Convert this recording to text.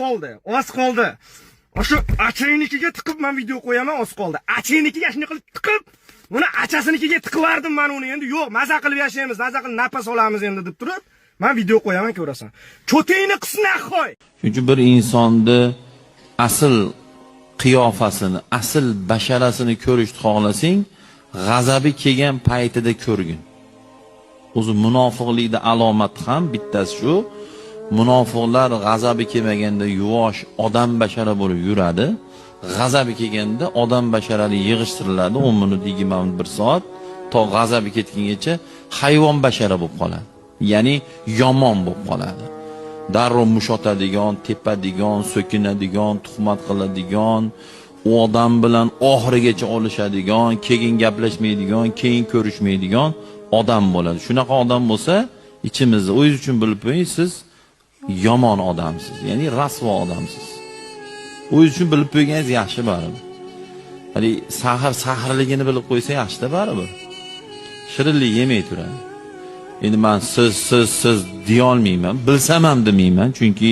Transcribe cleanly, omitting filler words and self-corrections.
qoldi, oz qoldi. Shu achangnikiga tiqib man video qo'yaman, oz qoldi. Achangnikiga shunday qilib tiqib, uni achasinikiga tiqivardim man uni. Endi yo'q, maza qilib yashaymiz, maza qilib napas olamiz endi deb turib, man video qo'yaman, ko'rasan. Cho'tingni qisnaqoy. Shuning uchun bir insonni asl qiyofasini, asl basharasini ko'rishni xohlasang, g'azabi kelgan paytida ko'rgin. O'zi munofiqlikda alomati ham bittasi shu. Munofiqlar g'azabi kelmaganda yuvosh odam bashara bo'lib yuradi. G'azabi kelganda odam basharali yig'ishtiriladi 10 minut, 20 minut, 1 soat, to g'azabi ketgungacha hayvon bashara bo'lib qoladi. Ya'ni yomon bo'lib qoladi. Darrov mush otadigan, tepadigan, so'kinadigan, tuhmat qiladigan, u odam bilan oxirigacha olishadigan, keyin gaplashmaydigan, keyin ko'rishmaydigan odam bo'ladi. Shunaqa odam bo'lsa, ichimizda o'zingiz uchun bilib qo'ying, siz yomon odamsiz, ya'ni rasvo odamsiz. O'zingiz uchun bilib qo'yganingiz yaxshi baribir. Hali sahr sahrligini bilib qo'ysa yaxshida baribir. Shirinlik yemay turadi. Endi man siz, siz, siz deyolmayman, bilsam ham demayman, chunki